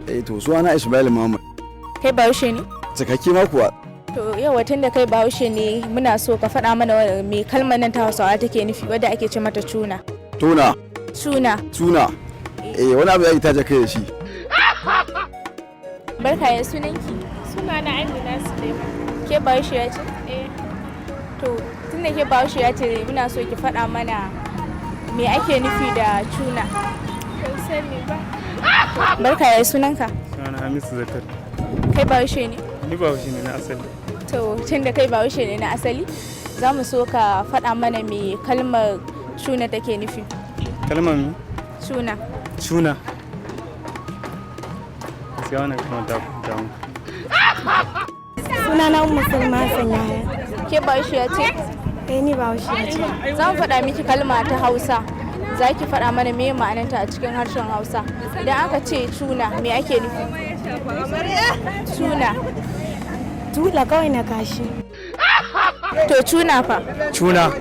Eh to, sunana Ismail Muhammad. Kai Bahaushe ne? Cikakke ma kuwa. To, yau tun da kai Bahaushe ne, muna so ka faɗa mana me kalmar nan ta Hausawa take nufi wadda ake ce mata cuna. Tuna. Cuna. Tuna. Eh, wani abu ya taje kai da shi. Barka, ya sunanki? Sunana Amina Suleiman. Ke Bahaushe ya ce? Eh. To, tun da ke Bahaushe ya ce, muna so ki faɗa mana me ake nufi da cuna. Ban sani ba. Barka, ya sunanka? Sunana Hamisu Zakar. Kai Bahaushe ne? Ni Bahaushe ne na asali. To, tun da kai Bahaushe ne na asali, za mu so ka faɗa mana me kalmar cuna take nufi. Kalmar mi? Cuna. Cuna. Gaskiya wannan kalmar ta damu. Sunana Ummu Salma Hassan Yahaya. Ke Bahaushe ya ce? Eh, ni Bahaushe ce. Za mu faɗa miki kalma ta Hausa. Za ki faɗa mana me ma'anarta a cikin harshen Hausa. Idan aka ce cuna, me ake nufi? Cuna. Tula kawai na kashi. To, cuna fa? Cuna.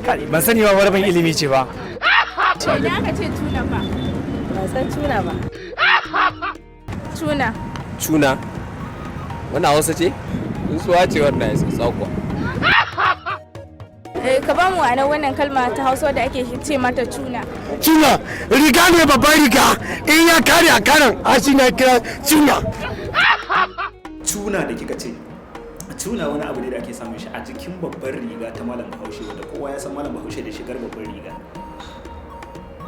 Kai, ban sani ba, rabin ilimi ce ba. To, idan aka ce cuna fa? Ban san cuna ba. Cuna. Cuna, wannan Hausa ce, tsuntsuwa ce wannan ya tsakwa. Eh, ka ba mu ma'anar wannan kalma ta Hausa da ake ce mata cuna. Cuna riga ne, babban riga in ya kare a karan a shi na kira cuna. Cuna da kika ce, cuna wani abu ne da ake samun shi a jikin babbar riga ta malam Bahaushe, wanda kowa ya san malam Bahaushe da shigar babbar riga.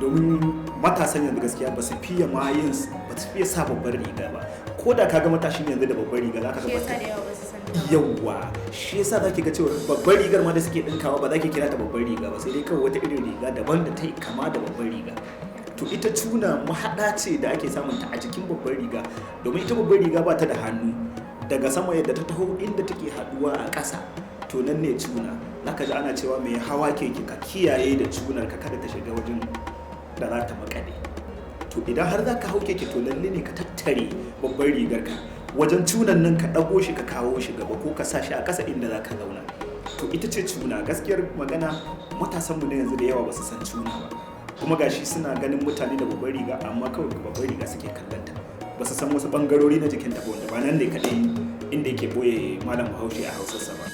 Domin matasan yanzu gaskiya ba su fiye ma yin, ba su fiye sa babbar riga ba. Ko da ka ga matashin yanzu da babbar riga, za ka ga Shi yasa ba da yawa ba su san ta ba. Yawwa, shi yasa zaki ga cewa babbar rigar ma da suke dinkawa ba za ki kira ta babbar riga ba, sai dai kawai wata irin riga daban da ta yi kama da babbar riga. To, ita cuna mahaɗa ce da ake samun ta a jikin babbar riga, domin ita babbar riga ba ta da hannu daga sama. Yadda ta taho, inda take haɗuwa a ƙasa, to nan ne cuna. Zaka ji ana cewa mai hawa keke, ka kiyaye da cunar ka, kada ta shiga wajen da za ta makale. To, idan har za ka hau keke, to lalle ne ka tattare babbar rigar ka wajen cunan nan, ka ɗago shi ka kawo shi gaba ko ka sa shi a ƙasa inda za ka zauna. To, ita ce cuna. Gaskiyar magana, matasanmu na yanzu da yawa ba su san cuna ba. Kuma gashi suna ganin mutane da babbar riga, amma kawai babbar riga suke kallonta, ba su san wasu bangarori na jikinta ba, wanda ba nan ne kaɗai inda yake boye malam Bahaushe a Hausarsa ba.